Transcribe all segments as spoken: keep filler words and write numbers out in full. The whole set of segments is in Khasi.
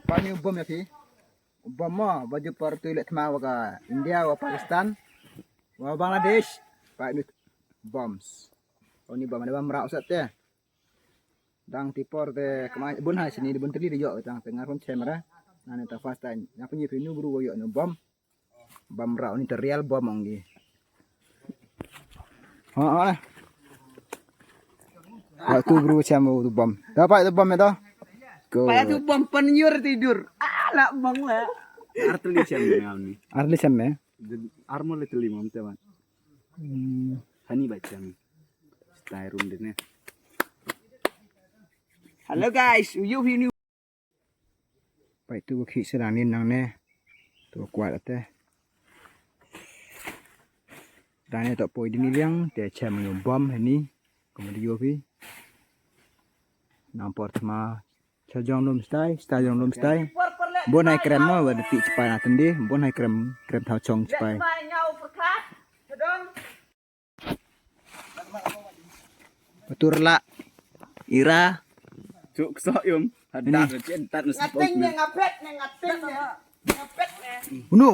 Pynïoh bom ïa phi. Bom mo, bad ju por tu leh thma wa ka India, wa Pakistan, wa Bangladesh. Pynïoh bombs. Oni bom, ada bom rau sat te. Dang ti por te kemai bun hai sini di bun teli de ïoh tang te ngar pun chem ra. Nane ta first time. Nya pynïoh phi nu bru ïoh nu bom. Bom rau ni te real bom ong gi. Ha ha. Wa tu bru chem tu bom. Da pa tu bom ya to. Ko. Pa tu bom pynïoh tidur. Ah, la bang la. Arteli chem ni ngam ni. Arteli chem eh. Armo le teli mam te wan. Hmm. Hani ba chem. Stai rum de ne. Hello guys, you you new. Pai tu ki sedang ni nang ne. Tu kuat ate. Dang ne to poi di ni liang te chem nyu bom hani. Kuma di yopi. Nang por thma. Cha jong lum stai, stai jong lum stai. Bon hai krem mo, wa ti chipai na tendi. Bon hai krem, krem thau chong chipai. Betul la. Ira. Cuk sok yum. Hadat chen tat na sipok. Ngateng ne ngapet ne ngateng ne. Ngapet ne. Uno.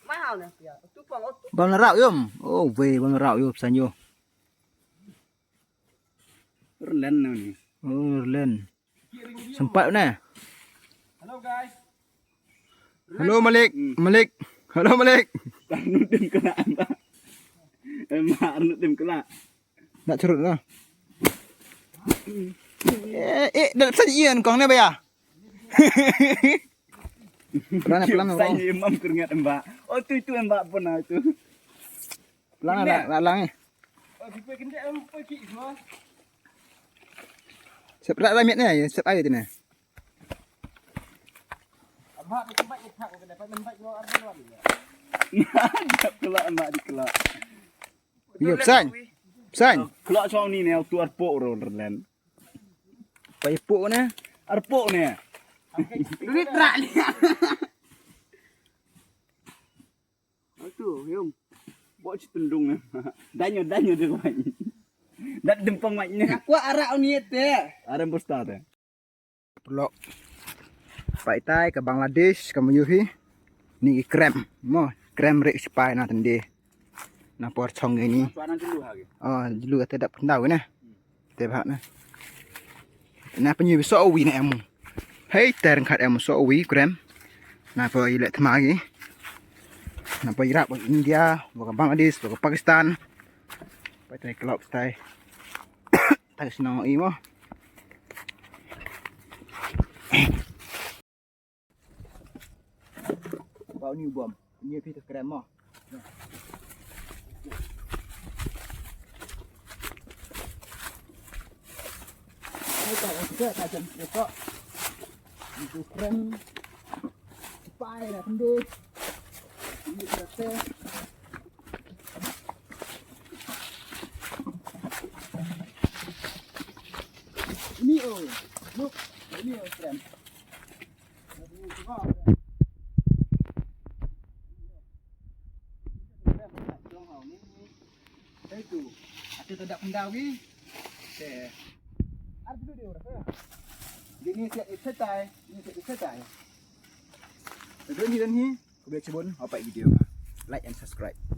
Mahal ne pia. Tu pang otu. Bang rau yum. Oh, we bang rau yum sanyo. Rlen ne ni. Oh, rlen. Sempat ne. Hello guys. Hello Malik, Malik. Hello Malik. Arnut dim kena amba. Amba arnut dim kena. Nak cerut lah. Eh, eh, dah saja ian kong ne ba ya. Pelan pelan. Saya imam keringat amba. Oh tu itu amba pun itu. Pelan lah, lah lang eh. Oh, kita kena amba ki semua. Sep rak ramit ne, sep air tu ne. Amba tu tempat ni tak kena dapat tempat mau ada luar ni. Dia kelak amba di kelak. Yo, pesan. Pesan. Kelak song ni ne tu arpok ro len. Pai pok ne. Arpok ne. Duit rak ni. Atu, yum. Bo chi tendung ne. Danyo danyo de kwai. Dat dempong mai ne. Aku arak ni te. Aram posta te. Pelok. Pai tai ka Bangladesh ka mayuhi. Ni ki krem. Mo, krem rik sipai na tende. Na por chong ini. Tuan julu ha ki. Oh, julu ate dap kendau ne. Te bha ne. Na penyu so wi ne em. Hei ter khat em so wi krem. Na po i le thma gi. Na po i rap India, ba ka Bangladesh, ba ka Pakistan. Pai tai klop tai. Tai sno i mo. Bau ni bom. Ni pi te krem mo. Ni ka kita ka jam kita. Ni tu krem. Pai dah kendus. Ni kita te. Ini oh. Look. Ini oh krem. Itu. Ate tak ada pendawi. Te. Ada video rasa. Ini siap setai, ini siap setai. Video ni dan ni, kau biar cebon apa video. Like and subscribe.